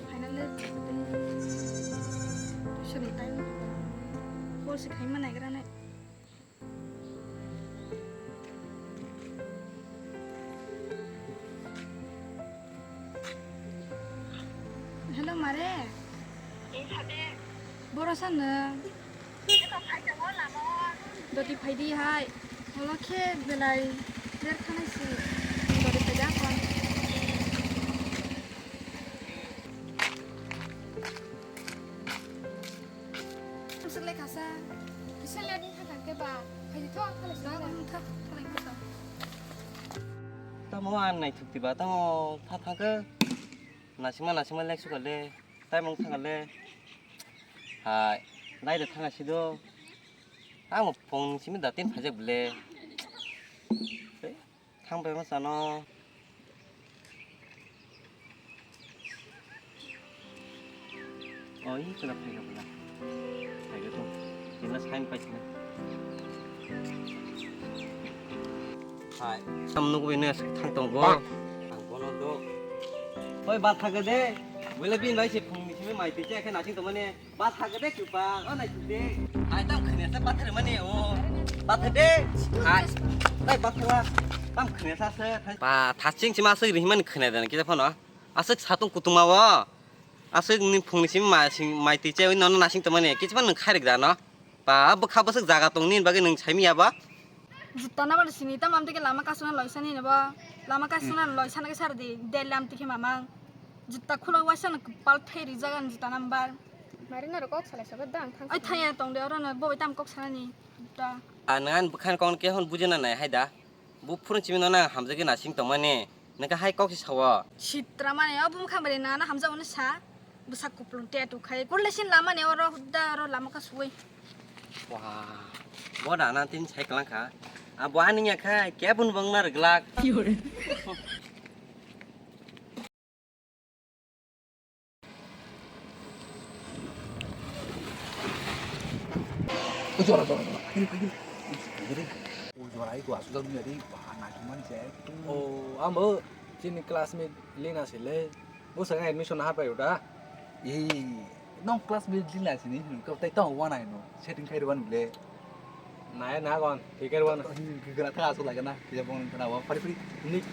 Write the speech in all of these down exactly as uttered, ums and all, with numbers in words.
Finally, tuition ni time. Call se khaima naigra nai. Hello, mare. Boro sa nwng? Doti phaidi hai. Holo khe belai ler thanai si. Doti phaidi akon. Swk le khasa. Kisa le ni thang thang ke ba. Phaidi tho, thalai sa. Tha, thalai masa. Tamo ang naithok tiba, tamo tha thang ke. Nasima, nasima lek suka le. Tai mung thang le. Hai, lai de thang si do. Ang phone simi da tin phajak bele. Thang pai ma sano. Oh, ini kena pai ka bela. Pai ka to. Ini sign pai sini. Hai, sam nugo ini thang tong go. Ang bono do. Oi, bat thang de. Bela bin bai se phung ni simi mai te che khe na ching to mane. Ba thakde kwbang, o naisingdi. Hai tam khwniyasa bathar mani o. Bathar de. Hai. Tai bathar wa. Tam khwniyasa se. Ba thaching chima aswk rihimani khwnai dana kisa phano. Aswk satung kutuma o. Aswk ni phungni simi ma sing mai twi chai nono nasing tongmani kisa phano khairik dano. Ba bwkha bwswk jaga tong nini bagwi nwng saimiya ba. Juta na bani sini tam amtike lama kasuna loisa nini bo. Lama kasuna loisa na ke sar di. Del amtike mamang. Juta khulok waisa no kwpal thai rijak ani juta number. Mari naro kok salai sabat da ang thang. Ai thaya tong de oro no bo tam kok sanani juta. A nang an bwkhan kong ke hon bujina nai hai da. Bu phurun chimi no nang hamjagwi nasing tongmani. Nang ka hai kok si sawo. Sitra mani o bum khamri na na hamjak uni sa. Bwsak kuplung te tu khai. Kurle sin lama ni oro da oro lama ka suwi. Wah. Bo da na tin sai klang kha. A bo ani ya khai ke bun bang na rglak. O jora, jora, jora. Phagiri, phagiri. Phagiri. O jora, iko aswk jak nungya di, bahan naki mani se. O, amo, chini classmate Lina sile. Bo saka admission ha pai uta. Ei, nong classmate Lina sini, kau tai tong wana ino. Setting khai ruan le. Nai na gon, tiket wan. Gura tha asu lagana, kija bong kana wa, pari pari, nik.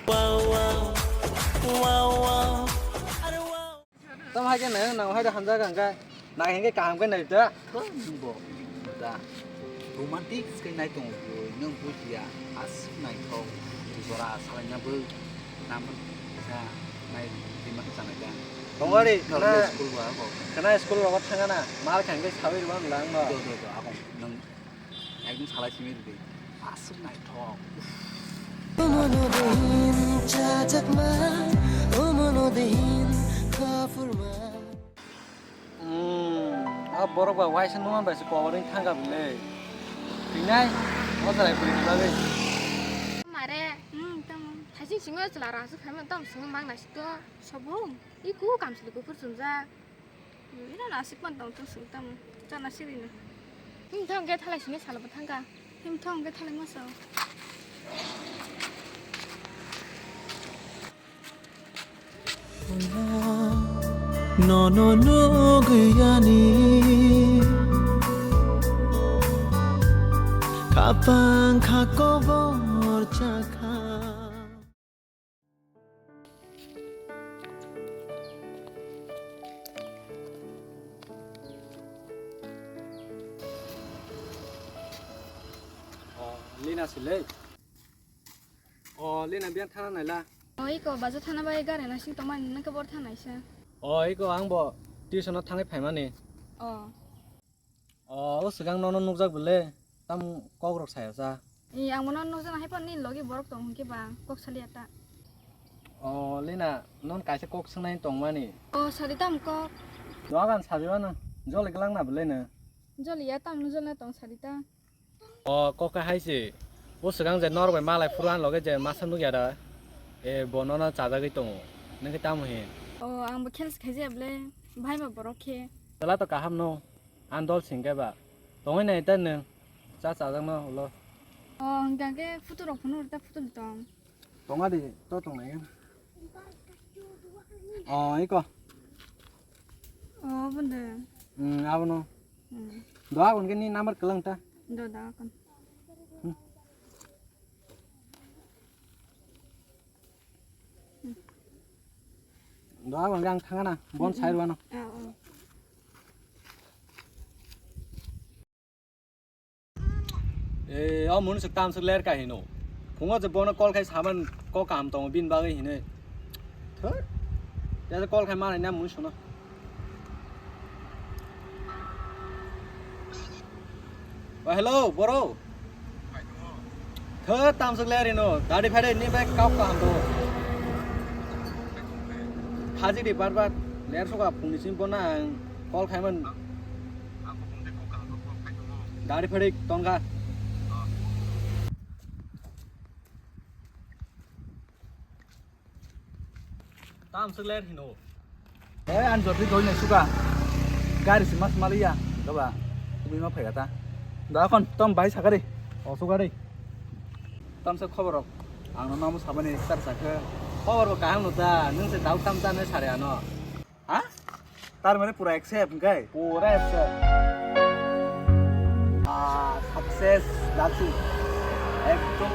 Wow, wow, wow, wow. Are wow. Tamo hai khe nang, nang hai da hamjak ang khe. Nang hingke kaham khe nai da. Bo, bo, da. Romantic khe nai tongo bo, nang bujiya. Aswk naithok. Jora salaina bo. Naman sa nai rima khe sanai da. Tongori, normal khna, school ba bo. Khna school rogo thangana. Mar khe hingke sawi rwang lang no. Do, do, do, abong nang. Ekdom salai simi rwdi. Aswk naithok. Uff. Umono dehin chajakma, umono dehin kafurma. Hmm, a borok ba waisa numan bai se power wng thangka bwle. Tinai, o jarai bwrwi ni bagwi. Mare, hmm, tamo. Thaising simi o chwla rang aswk phaima tamo simi mang naisik to. Sobo, i ku kamchwlwi kuphur chumjak. Ina nasik man tong tong sung tamo. Chana siri no. Him thong ge thalai sini salo bo thangka. Him thong ge thalai masa. Nono nuguyani kapang kha kobor chakha. O, Lina sile. O, Lina biyan thana naila. O, iko bajo thana bai gari nasing tongmani nang khe bor thana isa. O, iko ang bo tuition o thangwi phaimani. O. O, o swkang nono nukjak bwle, tam kok rok saya sa. I, ang bono nukjana hai phano nini logi borok tong hwnkhe ba kok saliya ta. O, Lina, non kaisa kok swngnai tongmani. O, sadi tam kok. Dogan sabi mano, joli glak na bwle no. Joli ya tam no jolna tong sadi ta. O, kok khe hai se. O swkang je norok bai malai phuru ani loge je masa nukya da. E, bo nono chajagwi tongo. Nokhe tamo hin? O, ang bo khel se khaijaya bwle. Bhai ba borok khe. Chwla to kaham no. Ang dol singkhe ba. Tongwi nai ta nwng. Cha chajakno ulo. O, hwnkha khe photo rok phunuk rwta, photo ni tong. Tonga di, to tongnai. O, iko. O, bwndw. Hmm, abono. Hmm. Doa kon ke ni number kwlang ta. Do, doa kon. Hmm. Doa kon gang thangana, bon sai ruano. Ah, oh. Eh, o mun suk tam suk ler ka hino. Phungo je bono call khai saman ko kam tongo bin bagwi hine. Thar. Ya call khai manai na mun suno. Wa hello, boro. Thar tam suk ler hino. Dadi phade ni bai kau ka ham to. Haji di bar bar ler suka phungni sim bona ang call khai man. Dari phadik tongkha. Tam sik ler hino. Eh, an jotri doi nai suka. Gari si mas maliya. Gaba. Tumi ma phaiga ta. Da kon tom bai sakari. O sukari. Tam se khobor rok. Ang no namo sabani sar sakhe. Khobor bo kaham no ta. Nung se dau tam ta ne sare ano. Ha? Tar mane pura accept hwnkhe? Pura accept. Ah, success, Dasu. Ekdom.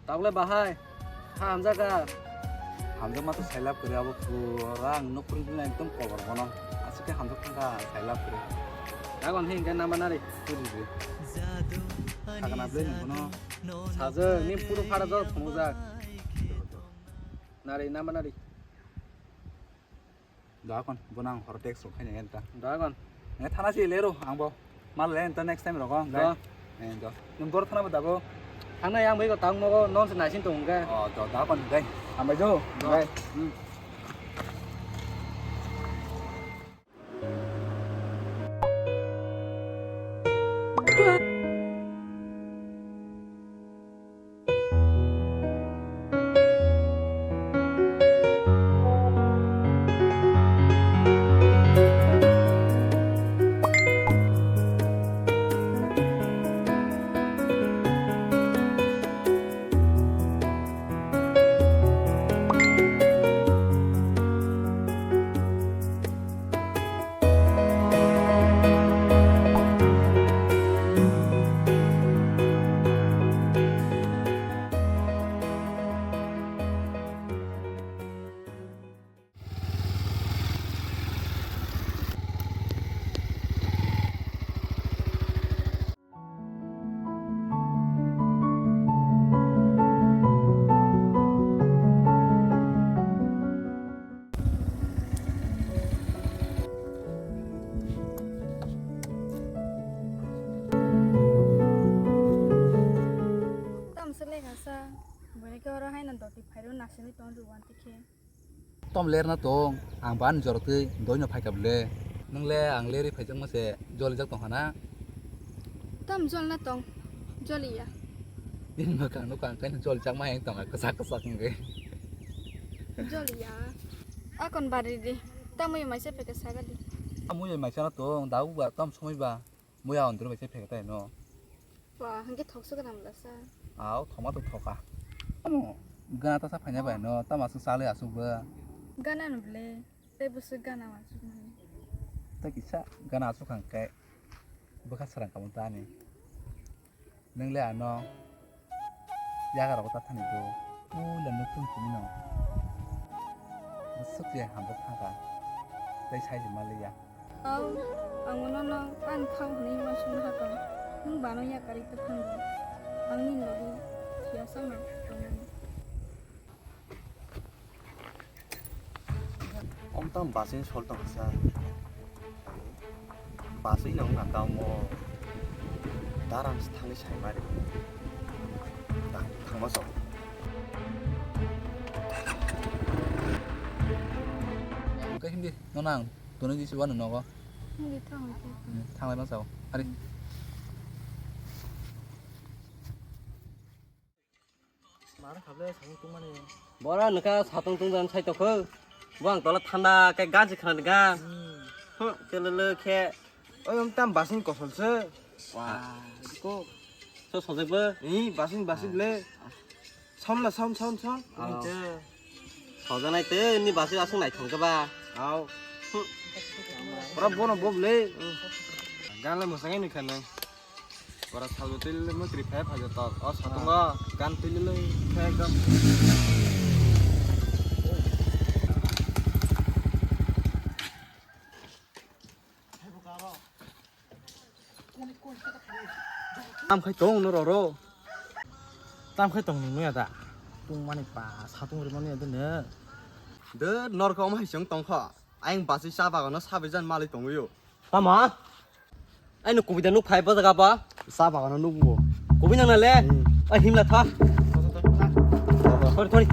Tabole bahai. Ha, hamjak ka? Hamjak ma to sailab kore abo pura ang nok pring pring ekdom kobor bono. Aswk khe hamjak thangkha sailab kore. Dagon he hwnkhe nama nari. Puri re. Thagna ble nung bono. Sajak, ni puro phara jor phunukjak. Nari, nama nari. Doakon, bono ang horo text rok khaina enta. Doakon. Nge thana si lero, ang bo. Mal le enta next time rogo, Do. Ngai. Eh, do. Nung bor thana bo dabo. Thana yang bai ko tang mo ko non se naisin tong ge. Oh, do, doakon, ngai. Ambai jo, Do. Ngai. Hmm. Tamsa lekha sa, bwrwi khe oro haino doti phairw nasingwi tong rw uan tikhe. Tom lerna tong, ang bani jorotwi doino phaikha bwle. Nwng le ang lerwi phaijakma se jolijak tongkha na? Tom jolna tong, joliya. Nini mwkhang nukha ang khe jolijakma heng tongkha kwchak kwchak wngwi. Joliya. Akon bari di. Tamwi maisa phaikha saga di. Tamwi maisa na tong, dabu ba tom somoi ba. Muya ondro bai se phek tai no. Wa, hwnkhe thoksa gwnang bwlasa. Aw, thoma to thoka. Tamo gana ta sa phaina bai no, tamo aswk chalwi aswk bo. Gana no bwle, tei bwswk gana aswk mani. Tei kisa gana aswk hwnkhe bwkha srang kamo ta ani. Nwng le ano yaga rogo ta thani bo. Puila nuk tung simi no. Bwswk je hamjak thangkha. Tei sai se maliya. Aw, ang bono no ani kha hwnwi uansukna hakha, nwng bano yakarwi tongthang di, ang nini logi thiyasano tongmani. Om tamo bus-ni sol tongsa, bus-wi nang nang tamo darang se thangwi sai mari, thangma sok. Hwnkhe hindi no nang. Tuni di sibo no nogo. Hindi thang khe. Hmm, thanglai ma sao. Ari. Mar khable samung tungmani. Bora nokha satong tungjan sai tokho. Bo ang tola thanda khe gan se khna gan. Hmm, khe lele khe. Oi, om tam basing kosol se. Wah, ko. So sojek bo. Ni basing basing le. Sound la sound, sound, sound. Sojanai te ni basing asung nai thong ke ba. Au. Ora bono bob le. Gan le mosangai ni khanai. Ora salbo twi lele mukri phai phai tok. O satungo gan twi lele phai ekdom. Tam khai tong no roro. Tam khai tong nung ya da. Tung mani pa satung ri mani ya de ne. De nor kha om hai seng tong kha. Ayang basi sa bagano sabijan mali tongwi yo. Tama? Aino kubui da nuk phai bo jaga ba? Sa bagano nuk bo. Kubui nang na le? Hmm. Ai himla tha. Thori, thori.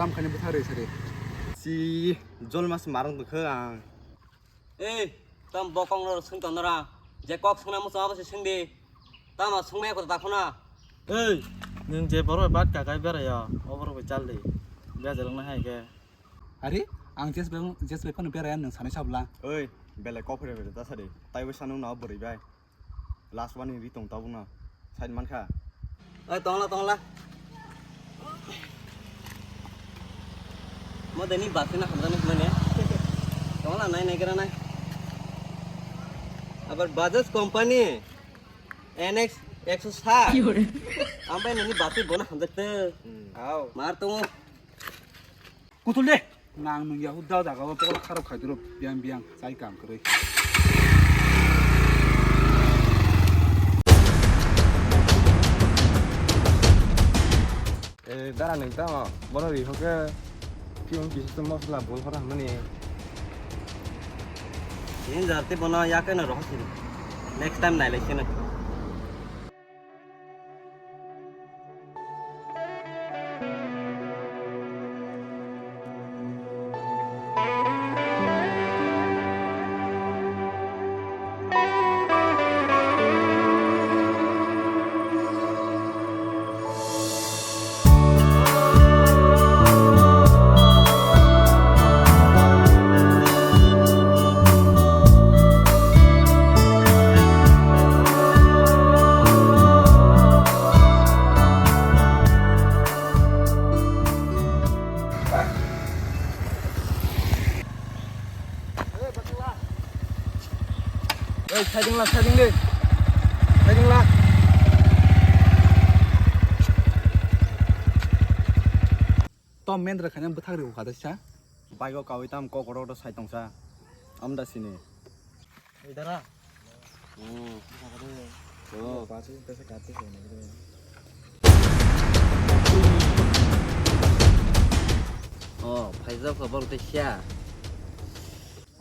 Tam khani bwthar rwi sari. Si jol mas marang bwkha ang. Ei, tam bokong no swng tong nara. Je kok swngna muchung abo se swng di. Tama swngmaya kota ta khuna. Ei, nwng je borok bai bat kakai berai ya, oborok bai chal di. Bejar wngna hai khe. Ari, ang Jes bai, Jes bai phano berai ya, nwng sanai sabla. Oi, belai kok phre phre ta sadi. Tai bai sanu na bwrwi bai. Last one ri tong tabuk no. Side man kha. Oi, tongla, tongla. Mo deni basi na hamjak ni mane. Tongla nai nai gra nai. Abar Bajaj company N X ekso sat. Ki hore? Ambai nani basi bona hamjak te. Hmm. Au. Mar tongo. Kutul de. Nang nung ya hudda jaga o pokol kharok khai duro biang biang chai kam kwrwi. Eh, dara nung tamo bono ri hoke piyong kisi to mosla bol hora hamani. Ini jarte bono yakeno rohosini. Next time nailai sini. Oi, siding la, siding de. Siding la. Tom mendra khanya bwthak rw kha da sa. Bike o kawi tam kok kotor kotor sai tong sa. Amda sini. Idara. Hmm. Oh. Pasu pesa kati ko na. Oh, phaijak ko bor te sia.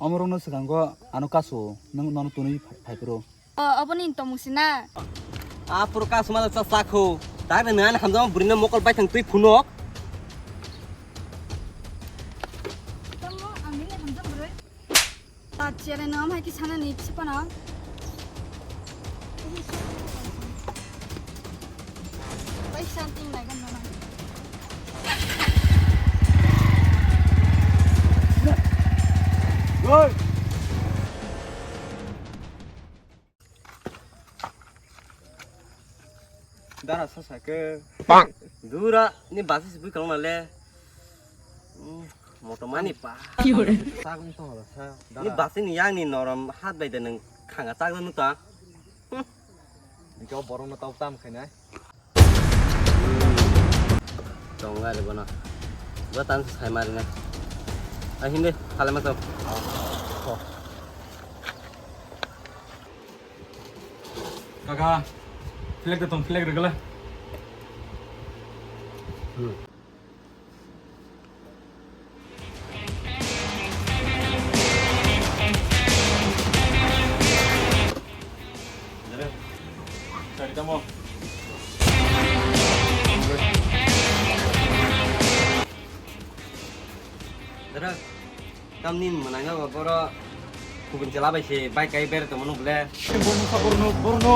Omorokno swkango ano kasu, nwng nono tunwi phai phro. O, oboni tongmung sina. A puro kasu mala cha sakho. Tak de nani hamjama burino mokol bai thang twi phunok. Tamo, ang nini hamjama buroi. Ta chere no mai ki sana ni psi pana. Pai santing lai gan mana. Oi. Dara sa sa ke. Dura ni basi sibui kalong na le. Hmm, moto mani pa. Ki hore? Sa kung tong la sa. Ni basi ni yang ni norom hat bai de nang khanga chak nu ta. Hmm. Ni kau borong no tau tam khai nai. Hmm. Tong ari bono. Bo tan sai mari na. Ah, hindi, kala mato. Oh. Kaka, flag datong, flag regala. Hmm. Tamni mwnai no boro kubun chela bai se bike kai bere tongmano ble. Borno sa borno borno.